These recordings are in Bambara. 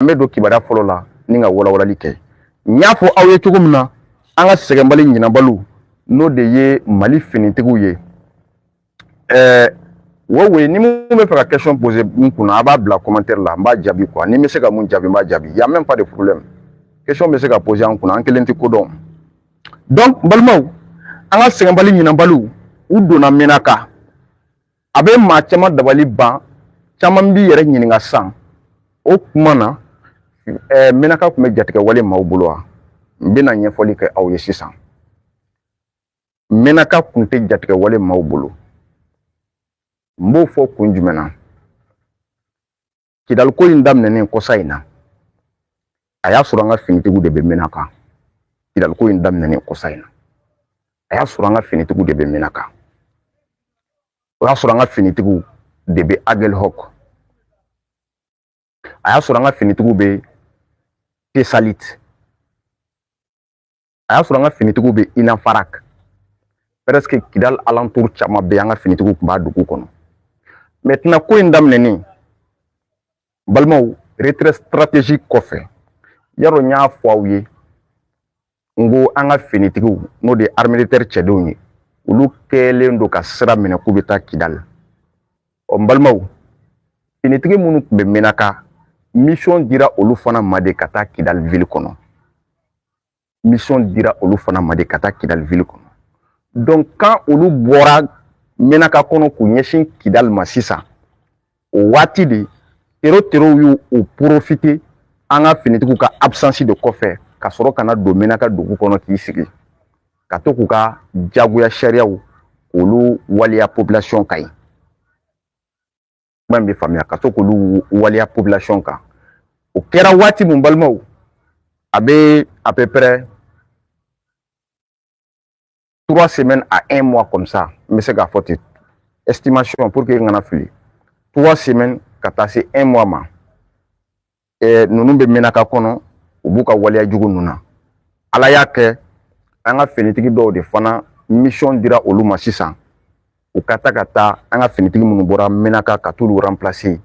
An bɛ don kibaruya fɔlɔ la ni ka walawalali kɛ. N y'a fɔ aw ye cogo min na, an ka sɛgɛnbali ɲinabaliw, n'o de ye Mali finitigiw ye. Ɛɛ ni mun bɛ fɛ ka question poser n kunna, a b'a bila commentaire la, n b'a jaabi quoi. Ni n bɛ se ka mun jaabi, n b'a jaabi. Y a même pas de problème, question bɛ se ka poser an kunna, an kelen tɛ ko dɔn. Donc n balimaw, an ka sɛgɛnbali ɲinabaliw, u donna Menaka. A bɛ maa caman dabali ban, caman b'i yɛrɛ ɲininka sisan o kuma na, Menaka tun bɛ jatigɛ wale maaw bolo wa? N bɛna ɲɛfɔli kɛ aw ye sisan. Menaka tun tɛ jatigɛ wale maaw bolo. N b'o fɔ kun jumɛn na? Kidaliko in daminɛnen kɔsa in na, a y'a sɔrɔ an ka finitigiw de bɛ Menaka. Kidaliko in daminɛnen kɔsa in na, a y'a sɔrɔ an ka finitigiw de bɛ Menaka. O y'a sɔrɔ an ka finitigiw de bɛ Aguelhok. A y'a sɔrɔ an ka finitigiw bɛ Tesalit. A y'a sɔrɔ an ka finitigiw bɛ Inafarak. Presque Kidal alentour caman bɛ, an ka finitigiw tun b'a dugu kɔnɔ. Maintenant, ko in daminɛnen, balimaw, retrait stratégique kɔfɛ, yarɔ n y'a fɔ aw ye n ko an ka finitigiw, n'o de ye armée militaire cɛdenw ye, olu kɛlen don ka sira minɛ k'u bɛ taa Kidal. Ɔ n balimaw, finitigi minnu tun bɛ Menaka, mission dira olu fana ma de ka taa Kidal ville kɔnɔ. Mission dira olu fana ma de ka taa Kidal ville kɔnɔ. Donc quand olu bɔra Menaka kɔnɔ k'u ɲɛsin Kidal ma sisan, o waati de terro y'u o profiter an ka finitigiw ka absence de kɔfɛ, ka sɔrɔ ka na don Menaka dugu kɔnɔ k'i sigi ka to k'u ka jagoya sariyaw k'olu waleya population kan yen. Kuma in bɛ faamuya? Ka to k'olu waleya population kan. O kɛra waati mun, balimaw? A bɛ à peu près 3 semaines à un mois comme ça, n bɛ se k'a fɔ ten, estimation, pour que n kana fili, 3 semaines ka taa se un mois ma. Ninnu bɛ Menaka kɔnɔ, u b'u ka waleya jugu ninnu na. Ala y'a kɛ, an ka finitigi dɔw de fana, mission dira olu ma sisan, u ka taa ka taa an ka finitigi minnu bɔra Menaka, ka t'olu remplacer,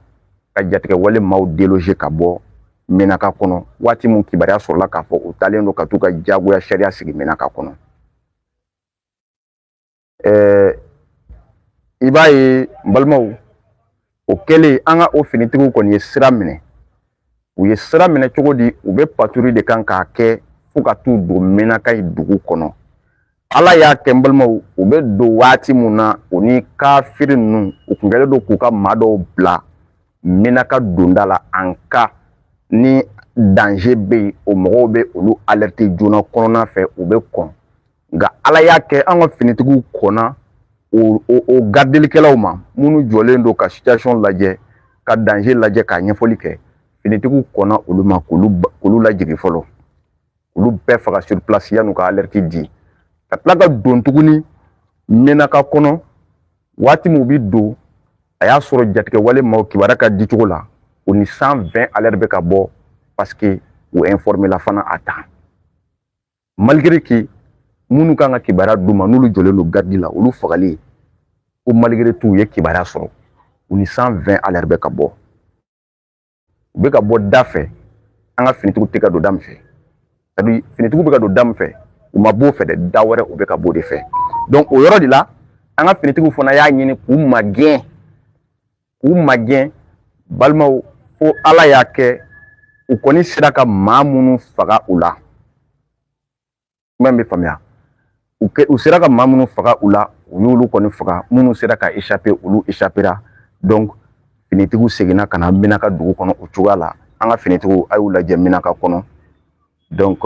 ka jatigɛ wale maaw déloger ka bɔ Menaka kɔnɔ. Waati mun kibaruya sɔrɔla k'a fɔ u taalen don ka t'u ka jagoya sariya sigi Menaka kɔnɔ, i b'a ye n balimaw, o kɛlen, an ka o finitigiw kɔni ye sira minɛ. U ye sira minɛ cogo di? U bɛ patrouille de kan k'a kɛ fo ka t'u don Menaka dugu kɔnɔ. Ala y'a kɛ, n balimaw, u bɛ don waati mun na, u ni kafiri ninnu, u kun kɛlen don k'u ka maa dɔw bila Menaka donda la, en cas ni danger bɛ yen, o mɔgɔw bɛ olu alerter joona kɔnɔna fɛ, u bɛ kɔn. Nka Ala y'a kɛ, an ka finitigiw kɔnna o gardelikɛlaw ma minnu jɔlen don ka situation lajɛ, ka danger lajɛ, k'a ɲɛfɔli kɛ. Finitigiw kɔnna olu ma k'olu lajigin fɔlɔ, olu bɛɛ faga sur place yan'u ka alerte di, ka tila ka don tuguni Menaka kɔnɔ. Waati min u bɛ don, a y'a sɔrɔ jatigɛ wale maaw kibaruya ka di cogo la, u ni 120 alerte bɛ ka bɔ, parce que u informé la fana à temps, malgré que minnu kan ka kibaruya d'u ma, n'olu jɔlen don garde la, olu fagali ko, malgré tout u ye kibaruya sɔrɔ. U ni 120 alerte bɛ ka bɔ, u bɛ ka bɔ da fɛ, an ka finitigiw tɛ ka don da min fɛ, c'est à dire finitigiw bɛ ka don da min fɛ, u ma b'o fɛ dɛ, da wɛrɛ u bɛ ka b'o de fɛ. Donc o yɔrɔ de la, an ka finitigiw fana y'a ɲini k'u magɛn, k'u magɛn. Balimaw, fo Ala y'a kɛ, u kɔni sera ka maa minnu faga u la, kuma in bɛ faamuya, u sera ka maa minnu faga u la, u y'olu kɔni faga. Minnu sera ka échapper, olu échappera. Donc finitigiw seginna ka na Menaka dugu kɔnɔ o cogoya la. An ka finitigiw, a y'u lajɛ Menaka kɔnɔ. Donc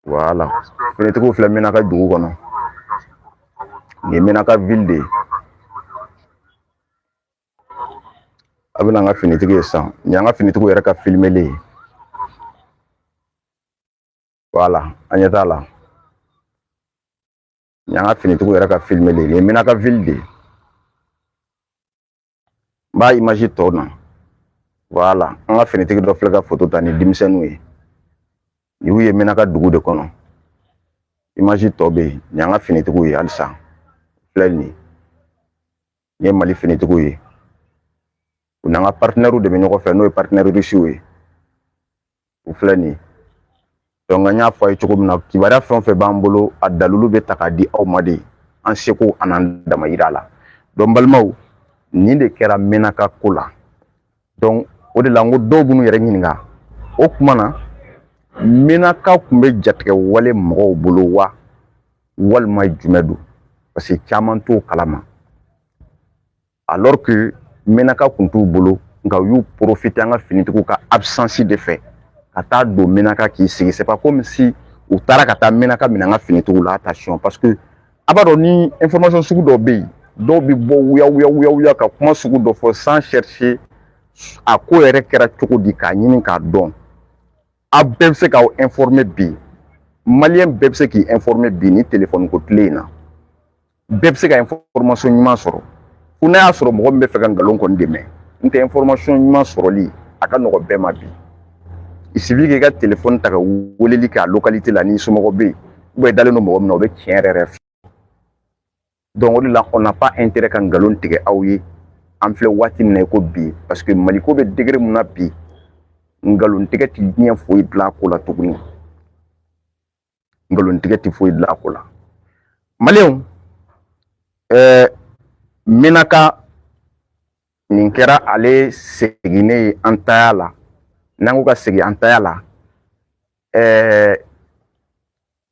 voilà, finitigiw filɛ Menaka dugu kɔnɔ. Nin ye Menaka ville de ye. A bɛna an ka finitigi ye sisan. Nin y'an ka finitigiw yɛrɛ ka filmelen ye. Voilà, an ɲɛ t'a la. Nin y'an ka finitigiw yɛrɛ ka filmelen ye. Nin ye Menaka ville de ye. N b'a image tɔ na. Voilà, an ka finitigi dɔ filɛ ka photo ta ni denmisɛnninw ye. Nin y'u ye Menaka dugu de kɔnɔ. Image tɔ bɛ yen. Nin y'an ka finitigiw ye halisa. Filɛ nin ye. Nin ye Mali finitigiw ye. U n'an ka partenaires de bɛ ɲɔgɔn fɛ, n'o ye partenaires russiw ye, u filɛ nin ye. Donc an y'a fɔ a ye cogo min na, kibaruya fɛn o fɛn b'an bolo, a dalilu bɛ ta k'a di aw ma de, an seko an'an damayira la. Donc n balimaw, nin de kɛra Menaka ko la. Donc o de la n ko dɔw b'u yɛrɛ ɲininka, o tuma na Menaka tun bɛ jatigɛ wale mɔgɔw bolo wa, walima jumɛn don? Parce que caman t'o kalama, alors que Menaka tun t'u bolo, nka u y'u profiter an ka finitigiw ka absence de fɛ ka taa don Menaka k'i sigi. C'est pas comme si u taara ka taa Menaka minɛ an ka finitigiw la, attention, parce que a b'a dɔn ni information sugu dɔ bɛ yen, dɔw bɛ bɔ wuya wuya wuya wuya ka kuma sugu dɔ fɔ sans chercher a ko yɛrɛ kɛra cogo di k'a ɲini k'a dɔn. A bɛɛ bɛ se k'aw informer bi, malien bɛɛ bɛ se k'i informer bi ni téléphone ko tile in na, bɛɛ bɛ se ka information ɲuman sɔrɔ, fo n'a y'a sɔrɔ mɔgɔ min bɛ fɛ ka nkalon kɔni dɛmɛ. N tɛ information ɲuman sɔrɔli a ka nɔgɔ bɛɛ ma bi. Il suffit k'i ka téléphone ta ka weleli kɛ a localité la, n'i somɔgɔ bɛ yen ou bien i dalen don mɔgɔ min na, o bɛ tiɲɛ yɛrɛ yɛrɛ. Donc o de la, on n'a pas intérêt ka nkalon tigɛ aw ye. An filɛ waati min na i ko bi, parce que Maliko bɛ degré mun na bi, nkalon tigɛ ti diɲɛ foyi dilan a ko la tuguni, nkalon tigɛ ti foyi dilan a ko la. Maliyɛnw, Menaka nin kɛra ale seginnen ye an taya la. N'an ko ka segin an taya la,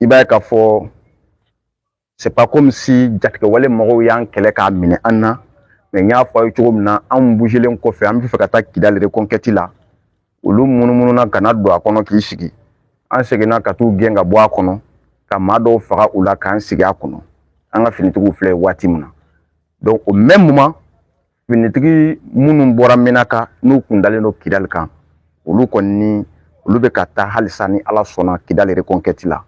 i b'a ye k'a fɔ c'est pas comme si jatigɛwale mɔgɔw y'an kɛlɛ k'a minɛ an na. Mais n y'a fɔ aw ye cogo min na, anw bugelen kɔfɛ, an bɛ fɛ ka taa Kidali reconquête la, olu munummununa ka na don a kɔnɔ k'i sigi. An seginna ka t'u gɛn ka bɔ a kɔnɔ, ka maa dɔw faga u la, k'an sigi a kɔnɔ. An ka finitigiw filɛ waati min na, donc au même moment, finitigi minnu bɔra Menaka n'u kun dalen don Kidali kan, olu kɔni olu bɛ ka taa halisa ni Ala sɔnna Kidali reconquête la,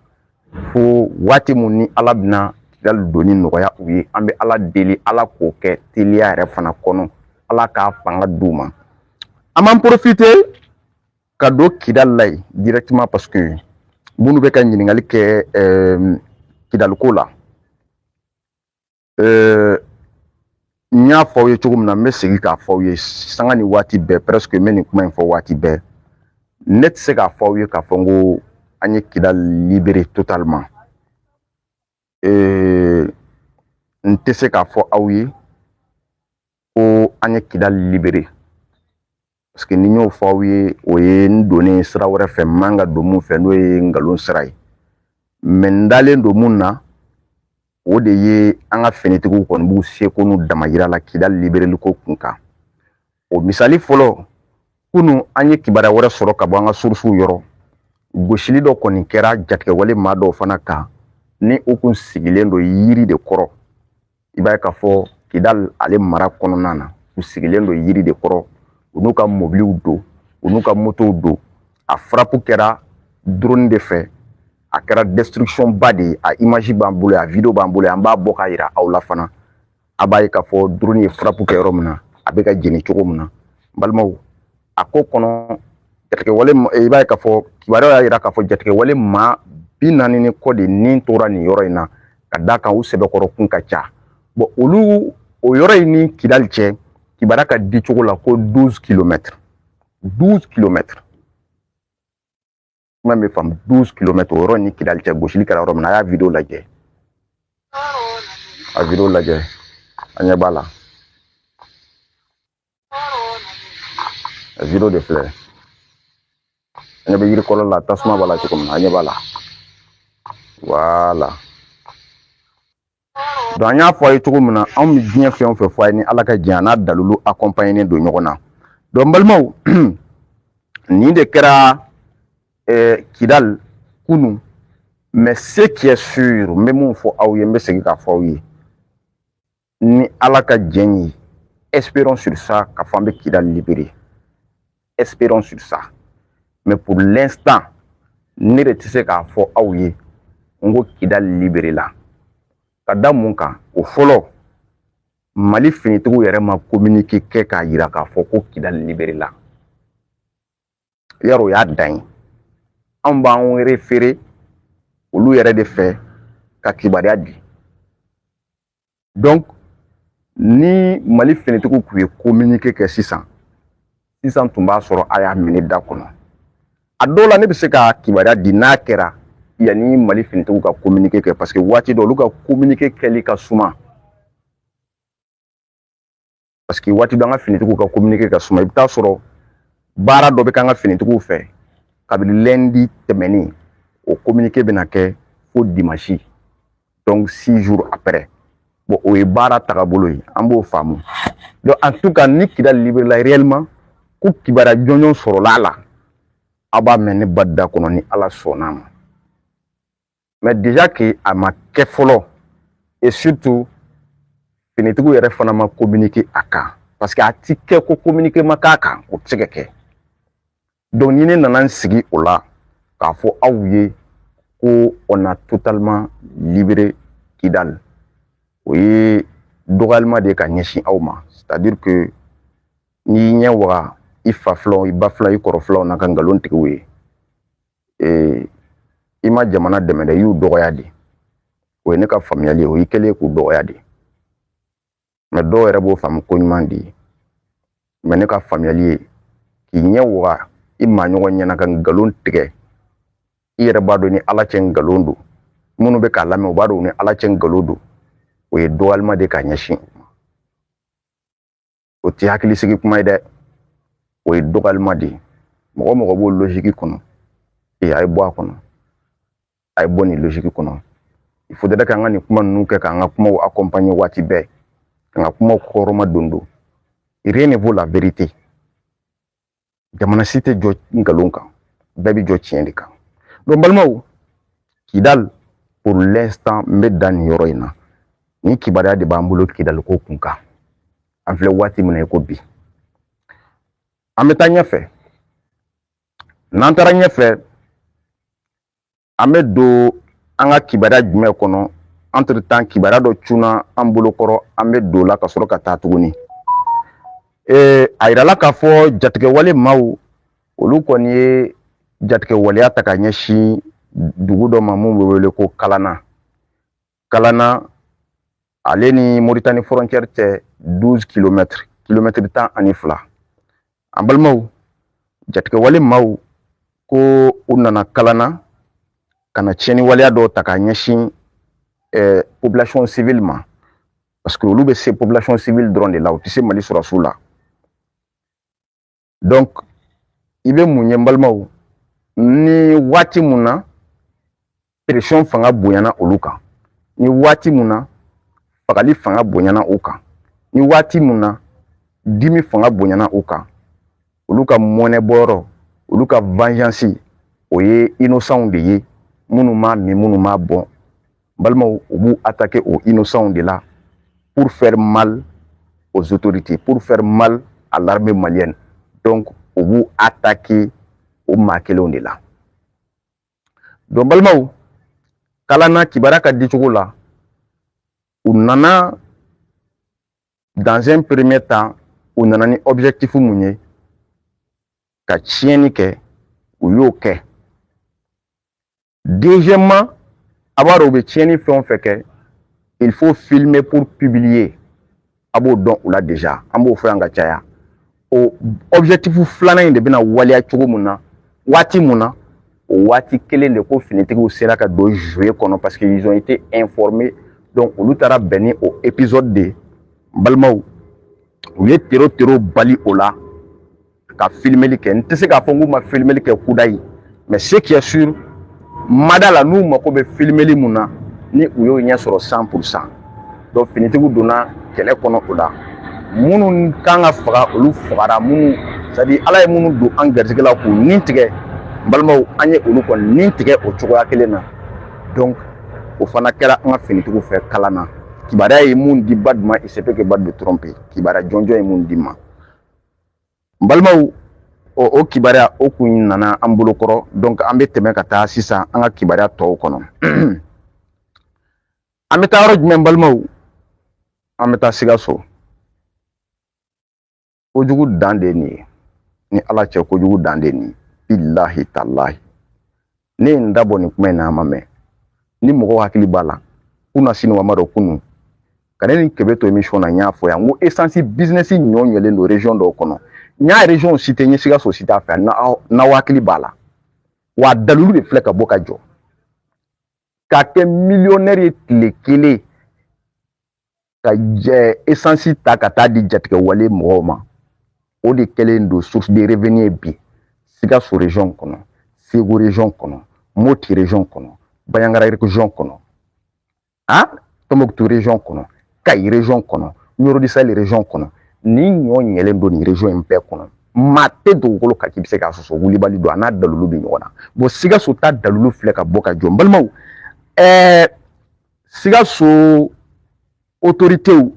fo waati mun ni Ala bɛna Kidali donni nɔgɔya u ye. An bɛ Ala deli, Ala k'o kɛ teliya yɛrɛ fana kɔnɔ, Ala k'a fanga d'u ma. An b'an profiter ka don Kidali la yen directement, parce que minnu bɛ ka ɲininkali kɛ Kidali ko la, n y'a fɔ aw ye cogo min na, n bɛ segin k'a fɔ aw ye sanga ni waati bɛɛ, presque n bɛ nin kuma in fɔ waati bɛɛ. Ne tɛ se k'a fɔ aw ye k'a fɔ n ko an ye Kidali libéré totalement. N tɛ se k'a fɔ aw ye ko an ye Kidali libéré, parce que ni n y'o fɔ aw ye, o ye n donnen sira wɛrɛ fɛ n man ka don mun fɛ, n'o ye nkalon sira ye. Mais n dalen don mun na, o de ye an ka finitigiw kɔni b'u seko n'u damayira la Kidali libéréli ko kun kan. O misali fɔlɔ, kunun an ye kibaruya wɛrɛ sɔrɔ ka bɔ an ka sources yɔrɔ, gosili dɔ kɔni kɛra jatigɛwale maa dɔw fana kan ni u kun sigilen don yiri de kɔrɔ. I b'a ye k'a fɔ Kidali ale mara kɔnɔna na, u sigilen don yiri de kɔrɔ, u n'u ka mobiliw don, u n'u ka motow don. A frappe kɛra drone de fɛ, a kɛra destruction ba de ye. A image b'an bolo, a vidéo b'an bolo, an b'a bɔ k'a yira aw la fana. A b'a ye k'a fɔ drone ye frappe kɛ yɔrɔ min na, a bɛ ka jeni cogo min na. N balimaw, a ko kɔnɔ jatigɛwale, i b'a ye k'a fɔ kibaruya y'a yira k'a fɔ jatigɛwale maa 40 ni kɔ de nin tora nin yɔrɔ in na, ka d'a kan u sɛbɛkɔrɔ kun ka ca. Bon, olu o yɔrɔ in ni Kidali cɛ, kibaruya ka di cogo la ko 12 kilomètres, 12 kilomètres, kuma bɛ faamu, 12 kilomètres o yɔrɔ ni Kidali cɛ. Gosili kɛra yɔrɔ min na, a y'a vidéo lajɛ, a vidéo lajɛ, an ɲɛ b'a la, a vidéo de filɛ. An ɲɛ bɛ yiri kɔrɔ la, tasuma b'a la cogo min na, an ɲɛ b'a la. Voilà, donc an y'a fɔ a ye cogo min na, anw bɛ diɲɛ fɛn o fɛn fɔ a ye, ni Ala ka jɛn a n'a dalilu accompagné don ɲɔgɔn na. Donc n balimaw, nin de kɛra Kidal kunun. Mais ce qui est sûr, n bɛ mun fɔ aw ye, n bɛ segin k'a fɔ aw ye, ni Ala ka jɛn ye, espérons sur ça k'a fɔ an bɛ Kidal libérer, espérons sur ça. Mais pour l'instant, ne de tɛ se k'a fɔ aw ye n ko Kidal libéré la. Ka da mun kan? O fɔlɔ, Mali finitigiw yɛrɛ ma communiqué kɛ k'a yira k'a fɔ ko Kidal libéré la. Yarɔ, o y'a dan ye. Anw b'an référé olu yɛrɛ de fɛ ka kibaruya di. Donc ni Mali finitigiw tun ye communiqué kɛ sisan Sisan tun b'a sɔrɔ a y'a minɛ da kɔnɔ. A dɔw la, ne bɛ se ka kibaruya di n'a kɛra yanni Mali finitigiw ka communiqué kɛ, parce que waati dɔ, olu ka communiqué kɛli ka suma, parce que waati dɔ, an ka finitigiw ka communiqué ka suma. I bɛ taa sɔrɔ baara dɔ bɛ k'an ka finitigiw fɛ kabini lundi tɛmɛnen, o communiqué bɛna kɛ fo dimanche, donc 6 jours après. Bon, o ye baara tagabolo ye, an b'o faamu. Donc en tout cas, ni Kidali libéré la réellement, ko kibaruya jɔnjɔn sɔrɔla a la, aw b'a mɛn ne ba da kɔnɔ, ni Ala sɔnna a ma. Mais déjà que a ma kɛ fɔlɔ, et surtout finitigiw yɛrɛ fana ma communiqué a kan, parce que a ti kɛ ko communiqué ma k'a kan, o tɛ se ka kɛ. Donc ni ne nana n sigi o la k'a fɔ aw ye ko on a totalement libéré Kidal, o ye dɔgɔyalima de ye ka ɲɛsin aw ma. C'est à dire que n'i y'i ɲɛ waga i fa filanw, i ba filanw, i kɔrɔ filanw na ka nkalon tigɛ u ye, i ma jamana dɛmɛ dɛ, i y'u dɔgɔya de. O ye ne ka faamuyali ye, o y'i kɛlen k'u dɔgɔya de. Mais dɔw yɛrɛ b'o faamu ko ɲuman de ye. Mais ne ka faamuyali ye, k'i ɲɛ waga i maa ɲɔgɔn ɲɛna ka nkalon tigɛ, i yɛrɛ b'a dɔn ni Ala cɛ nkalon don, minnu bɛ k'a lamɛn, u b'a dɔn ni Ala cɛ nkalon don, o ye dɔgɔyalima de ka ɲɛsin u ma. O tɛ hakilisigi kuma ye dɛ, o ye dɔgɔyalima de ye. Mɔgɔ mɔgɔ b'o logique kɔnɔ, ee, a ye bɔ a kɔnɔ, a ye bɔ nin logique kɔnɔ. Il faudrait k'an ka nin kuma ninnu kɛ k'an ka kumaw accompagner waati bɛɛ, k'an ka kumaw kɔrɔma don don. Rien ne vaut la vérité. Jamana si tɛ jɔ nkalon kan, bɛɛ bɛ jɔ tiɲɛ de kan. Donc balimaw, Kidal, pour l'instant, n bɛ dan nin yɔrɔ in na. Ni kibaruya de b'an bolo Kidali ko kun kan, an filɛ waati min na i ko bi. An bɛ taa ɲɛfɛ. N'an taara ɲɛfɛ, an bɛ don an ka kibaruya jumɛn kɔnɔ? Entre temps, kibaruya dɔ cunna an bolo kɔrɔ, an bɛ don o la ka sɔrɔ ka taa tuguni. A yirala k'a fɔ jatigɛwale maaw, olu kɔni ye jatigɛwaleya ta ka ɲɛsin dugu dɔ ma mun bɛ wele ko Kalana. Kalana, ale ni Moritani frontière cɛ 12 kilomètres, kilomètre 12. An balimaw, jatigɛwale maaw ko u nana Kalana ka na tiɲɛni waleya dɔw ta ka ɲɛsin population civile ma, parce que olu bɛ se population civile dɔrɔn de la, u tɛ se Mali sɔrɔsiw la. Donc i bɛ mun ye, n balimaw? Ni waati mun na pression fanga bonyana olu kan, ni waati mun na fagali fanga bonyana u kan, ni waati mun na dimi fanga bonyana u kan, olu ka mɔnɛ bɔyɔrɔ, olu ka vengeance, o ye innocents de ye, minnu m'a min, minnu m'a bɔn. Balimaw, u b'u attaquer aux innocents de la pour faire mal aux autorités, pour faire mal à l'armée malienne. Donc u b'u attaquer o maa kelenw de la. Donc balimaw, Kalana, kibaruya ka di cogo la, u nana dans un premier temps, u nana ni objectif mun ye? Ka tiɲɛni kɛ, u y'o kɛ. Deuxièmement, a b'a dɔn u bɛ tiɲɛni fɛn o fɛn kɛ, il faut filmer pour publier. A b'o dɔn u la déjà, an b'o fɔ yan ka caya. O objectif filanan in de bɛna waleya cogo mun na, waati mun na, o waati kelen de ko finitigiw sera ka don jeu kɔnɔ, parce que ils ont été informés. Donc olu taara bɛn ni o épisode de ye. Balimaw, u ye tero tero bali o la ka filmeli kɛ. N tɛ se k'a fɔ n k'u ma filmeli kɛ kudayi, mais ce qui est sûr, mada la, n'u mako bɛ filmeli mun na, ni u y'o ɲɛ sɔrɔ 100%. Donc finitigiw donna kɛlɛ kɔnɔ o la. Minnu kan ka faga, olu fagara. Minnu, c'est à dire Ala ye minnu don an garisɛgɛ la k'u nin tigɛ, n balimaw, an ye olu kɔni nin tigɛ o cogoya kelen na. Donc o fana kɛra an ka finitigiw fɛ kalan na. Kibaruya ye mun di Badu ma, il se peut que Badu bɛ tromper. Kibaruya jɔnjɔn ye mun di ma, n balimaw, o kibaruya o kun nana an bolo kɔrɔ. Donc an bɛ tɛmɛ ka taa sisan an ka kibaruya tɔw kɔnɔ. An bɛ taa yɔrɔ jumɛn, balimaw? An bɛ taa Sikaso. Kojugu dan de ye nin ye, ni Ala cɛ, kojugu dan de ye nin ye. Bilahi talahi, ne ye n da bɔ nin kuma in na, a ma mɛn ni mɔgɔw hakili b'a la. Kunna sini wa ma dɔn kunun ka ne ni Kebe to émission na, n y'a fɔ yan n ko essence business ɲɔ ɲɛlen don région dɔw kɔnɔ. N y'a région cité, n ye Sikaso cité a fɛ, n'aw hakili b'a la. Wa dalilu de filɛ ka bɔ ka jɔ. Ka kɛ millionnaire ye tile kelen, ka essence ta ka taa di jatigɛwale mɔgɔw ma, o de kɛlen don source de revenu ye bi Sikaso région kɔnɔ, Segu région kɔnɔ, Moti région kɔnɔ, Bandiagara région kɔnɔ, ah, Tombouctou région kɔnɔ, Kayi région kɔnɔ, Nioro du Sahel région kɔnɔ. Nin ɲɔ ɲɛlen don nin région in bɛɛ kɔnɔ. Maa tɛ dugukolo kan k'i bɛ se k'a sɔsɔ. Wulibali don, a n'a dalilu bɛ ɲɔgɔn na. Bon, Sikaso ta dalilu filɛ ka bɔ ka jɔ. N balimaw, Sikaso autorités,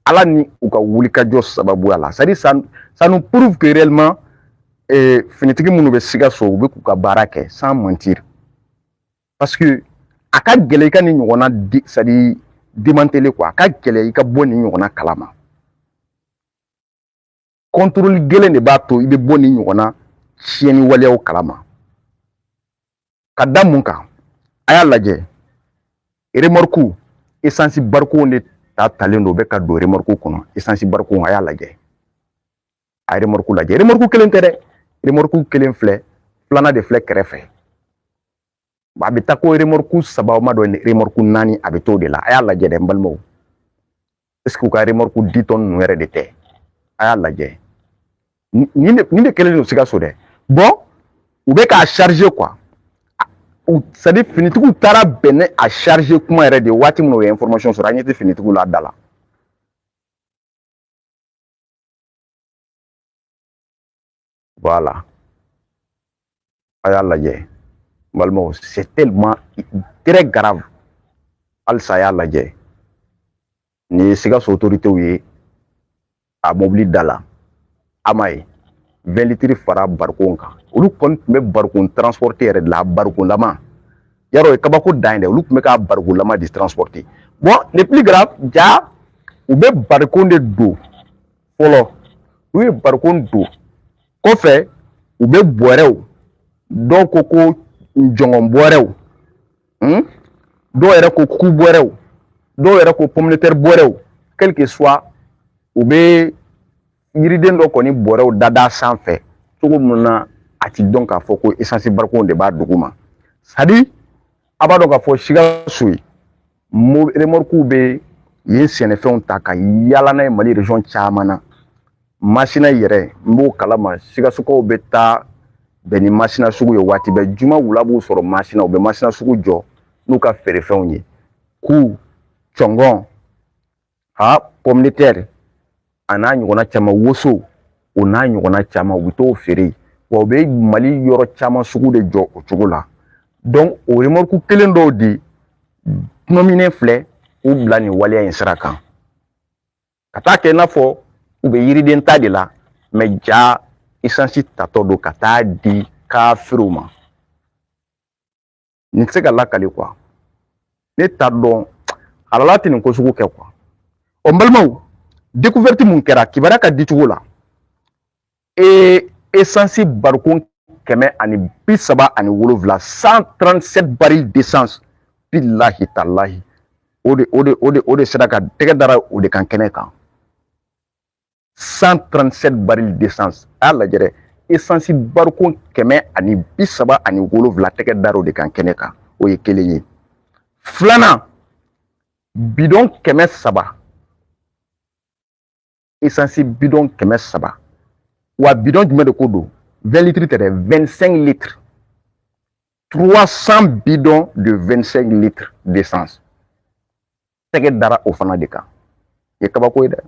ala ni u ka wulikajɔ sababuya la, c'est à dire ça nous prouve que réellement finitigi minnu bɛ Sikaso, u bɛ k'u ka baara kɛ sans mentir, parce que a ka gɛlɛn i ka nin ɲɔgɔnna, c'est à dire démanteler quoi. A ka gɛlɛn i ka bɔ nin ɲɔgɔnna kalama. Contrôle gɛlɛn de b'a to i bɛ bɔ nin ɲɔgɔnna tiɲɛni waleyaw kalama. Ka da mun kan? A y'a lajɛ, remorque essence barikon de ta talen don, u bɛ ka don remorque kɔnɔ. Essence barikon, a y'a lajɛ, a ye remorque lajɛ. Remorque kelen tɛ dɛ, remorque kelen filɛ, filanan de filɛ kɛrɛfɛ. A bɛ taa ko remorque saba ma dɔn, remorque naani, a bɛ t'o de la. A y'a lajɛ dɛ, n balimaw, est ce que u ka remorque 10 tonnes ninnu yɛrɛ de tɛ? A y'a lajɛ, nin de kɛlen don Sikaso dɛ. Bon, u bɛ k'a charger quoi, c'est à dire finitigiw taara bɛn ni a charger kuma yɛrɛ de ye waati min na u ye information sɔrɔ. An ɲɛ tɛ finitigiw la a da la. Voilà, a y'a lajɛ, n balimaw, c'est tellement très grave. Halisa a y'a lajɛ, nin ye Sikaso autorités ye a mobili da la. A ma ye 20 litres fara barikon kan. Olu kɔni tun bɛ barikon transporter yɛrɛ de la, a barikonlama. Yarɔ, o ye kabako dan ye dɛ. Olu tun bɛ k'a barikonlama de transporter. Bon, le plus grave, ja u bɛ barikon de don fɔlɔ. U ye barikon don kɔfɛ, u bɛ bɔrɛw, dɔw ko ko jɔngɔn bɔrɛw, dɔw yɛrɛ ko ku bɔrɛw, dɔw yɛrɛ ko pomme de terre bɔrɛw, quel que soit, u bɛ yiriden dɔ kɔni bɔrɛw dada sanfɛ cogo min na a ti dɔn k'a fɔ ko essence barikon de b'a duguma. C'est à dire a b'a dɔn k'a fɔ Sikaso ye remorque bɛ yen sɛnɛfɛnw ta ka yala n'a ye Mali région caman na. Masina yɛrɛ, n b'o kalama, Sikasokaw bɛ taa bɛn ni Masina sugu ye waati bɛɛ. Juma wula b'u sɔrɔ Masina, u bɛ Masina sugu jɔ n'u ka feerefɛnw ye, ku, cɔngɔn, ha, pomme de terre, a n'a ɲɔgɔnna caman, woso, o n'a ɲɔgɔnna caman, u bɛ t'o feere. Wa u bɛ Mali yɔrɔ caman sugu de jɔ o cogo la. Donc o remorque kelen dɔw de nɔminen filɛ k'u bila nin waleya in sira kan, ka taa kɛ i n'a fɔ u bɛ yiriden ta de la, mais ja essence tatɔ don ka taa di kafiriw ma. Nin tɛ se ka lakali quoi. Ne t'a dɔn, halala tɛ nin ko sugu kɛ quoi. Ɔ, n balimaw, découverte mun kɛra kibaruya ka di cogo la, essence barikon 137, 137 barils d'essence, billahi talahi, o de sera ka tɛgɛ dara o de kan kɛnɛ kan. 137 barils d'essence, a y'a lajɛ dɛ, essence barikon 137, tɛgɛ dara o de kan kɛnɛ kan. O ye kelen ye. Filanan, bidon 300, essence bidon 300. Wa bidon jumɛn de ko don? 20 litres tɛ dɛ, 25 litres, 300 bidons de 25 litres d'essence, tɛgɛ dara o fana de kan. Ye kabako ye dɛ.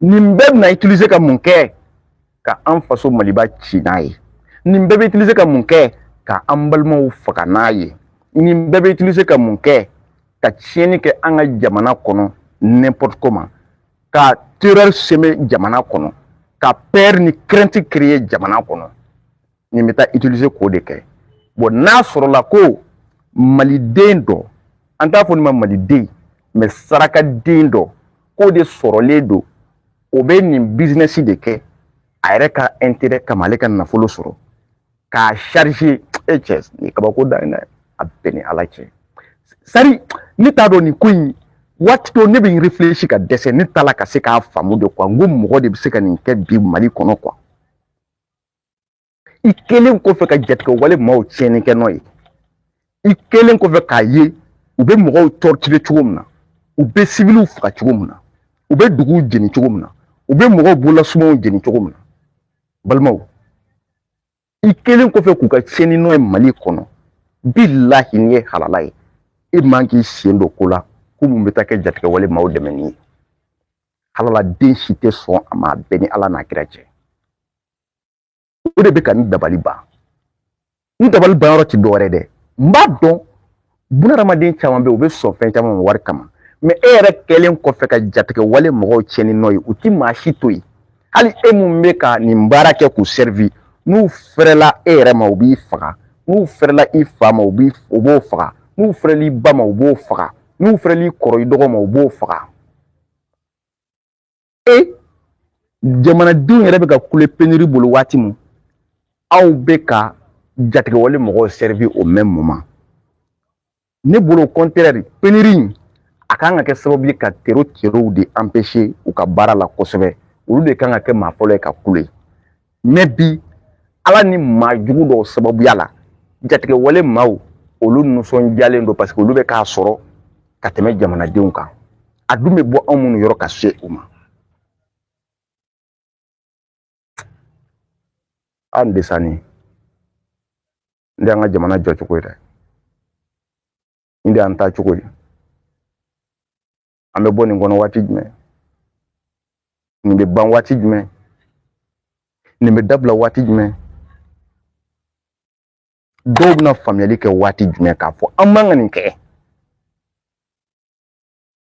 Nin bɛɛ bɛna utiliser ka mun kɛ? Ka an faso Maliba ci n'a ye. Nin bɛɛ bɛ utiliser ka mun kɛ? Ka an balimaw faga n'a ye. Nin bɛɛ bɛ utiliser ka mun kɛ? Ka tiɲɛni kɛ an ka jamana kɔnɔ n'importe comment, ka terreur semer jamana kɔnɔ, ka peur ni crainte créer jamana kɔnɔ. Nin bɛ taa utiliser k'o de kɛ. Bon, n'a sɔrɔla ko maliden dɔ, an t'a fɔ nin ma maliden, mais sarakaden dɔ k'o de sɔrɔlen don, o bɛ nin business de kɛ a yɛrɛ ka intérêt kama, ale ka nafolo sɔrɔ k'a charger. E cɛ, nin kabako da in dɛ, a bɛɛ ni Ala cɛ. C'est à dire ne t'a dɔn nin ko in. Waati dɔ ne bɛ n réfléchi ka dɛsɛ, ne t'a la ka se k'a faamu de quoi. N ko mɔgɔ de bɛ se ka nin kɛ bi Mali kɔnɔ quoi. I kɛlen kɔfɛ ka jatigɛwale maaw tiɲɛni kɛ nɔ ye, i kɛlen kɔfɛ k'a ye u bɛ mɔgɔw torturer cogo min na, u bɛ sibiliw faga cogo min na, u bɛ duguw jeni cogo min na, u bɛ mɔgɔw bololasumanw jeni cogo min na, balimaw, i kɛlen kɔfɛ k'u ka tiɲɛni nɔ ye Mali kɔnɔ, bilahi, n'i ye halala ye, e man k'i sen don ko la ko mun bɛ taa kɛ jatigɛwale maaw dɛmɛni ye. Halaladen si tɛ sɔn a ma, a bɛɛ ni Ala n'a kira cɛ. O de bɛ ka n dabali ban. N dabali ban yɔrɔ ti dɔwɛrɛ dɛ, n b'a dɔn bunadamaden caman bɛ yen, u bɛ sɔn fɛn caman ma wari kama, mais e yɛrɛ kɛlen kɔfɛ ka jatigɛwale mɔgɔw tiɲɛni nɔ ye, u ti maa si to yen. Hali e mun bɛ ka nin baara kɛ k'u servi, n'u fɛrɛla e yɛrɛ ma, u b'i faga. N'u fɛrɛla i fa ma, u b'o faga. N'u fɛrɛla i ba ma, u b'o faga. N'u fɛrɛla i kɔrɔ, i dɔgɔ ma, u b'o faga. E jamanadenw yɛrɛ bɛ ka kule pénurie bolo waati mun, aw bɛ ka jatigɛwale mɔgɔw servi au même moment. Ne bolo, au contraire, pénurie in a kan ka kɛ sababu ye ka terro terrow de empêcher u ka baara la kosɛbɛ. Olu de kan ka kɛ maa fɔlɔ ye ka kule. Mais bi, Ala ni maa jugu dɔw sababuya la, jatigɛwale maaw, olu nisɔndiyalen don, parce que olu bɛ k'a sɔrɔ ka tɛmɛ jamanadenw kan. A dun bɛ bɔ anw minnu yɔrɔ ka se u ma. An desani n de y'an ka jamana jɔcogo ye dɛ, n de y'an taa cogo ye. An bɛ bɔ nin kɔnɔ waati jumɛn? Nin bɛ ban waati jumɛn? Nin bɛ dabila waati jumɛn? Dɔw bɛna faamuyali kɛ waati jumɛn k'a fɔ an man ka nin kɛ?